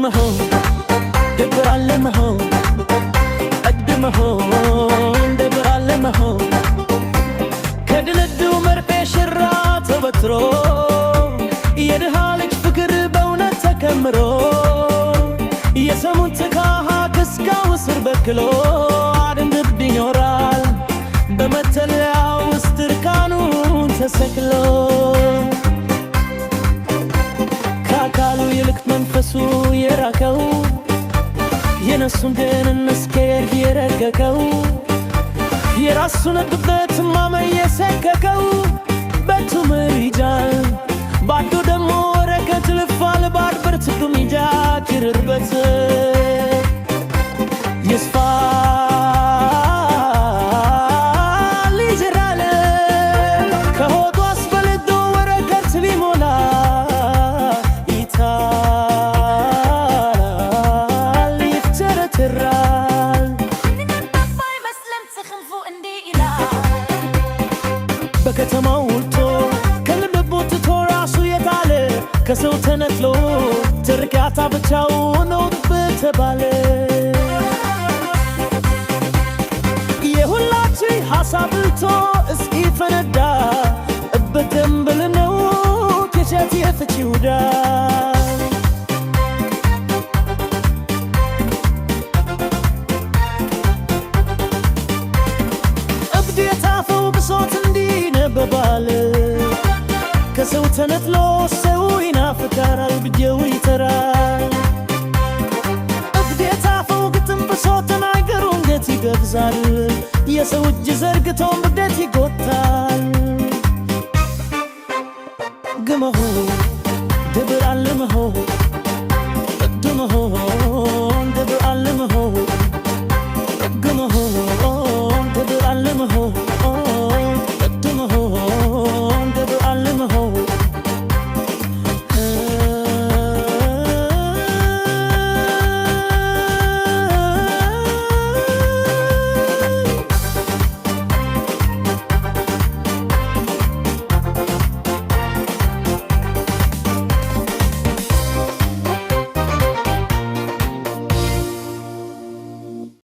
እድመሆ ደብር አለመሆ እድመሆ ደብር አለመሆ ከድልዱ መርፌ ሽራ ተበትሮ የድሃ ልጅ ፍቅር በእውነት ተከምሮ የሰሙን ትካሃ ከስጋው ስር በክሎ አድንግድ ይኖራል በመተለያ ውስጥ እርቃኑን ተሰቅሎ። ከአካሉ ይልቅ መንፈሱ የራቀው፣ የነሱን ደህንነት እስከ የረቀቀው፣ የራሱን እድበት ማመን የሰከከው በቱምር ይጃል ባዶ ደግሞ ወረቀት ልፋል ባርበር ትዱም ይጃ ኪርርበት ይስፋል ይዝራል ከሆዱ አስበልጦ ወረቀት ቢሞላ ይታላል ይፍተረትራል። ይላል። በከተማው ውልቶ ከልብ ትቶ ራሱ የጣለ ከሰው ተነጥሎ ትርካታ ብቻው ነው ተባለ። የሁላችን ሐሳብ ልቶ እስኪፈነዳ እበትንብል ነው ከሸት የፍቺውዳ። እብድ የታፈው ብሶት እንዲህ ይነበባል። ከሰው ተነጥሎ ሰው ይናፍቃል ብዬው ይጠራል። እብድ የታፈው ግጥም ብሶትን አገሩ እንዴት ይገብዛል? የሰው እጅ ዘርግቶ እንዴት ይጎታል? ግመሁ።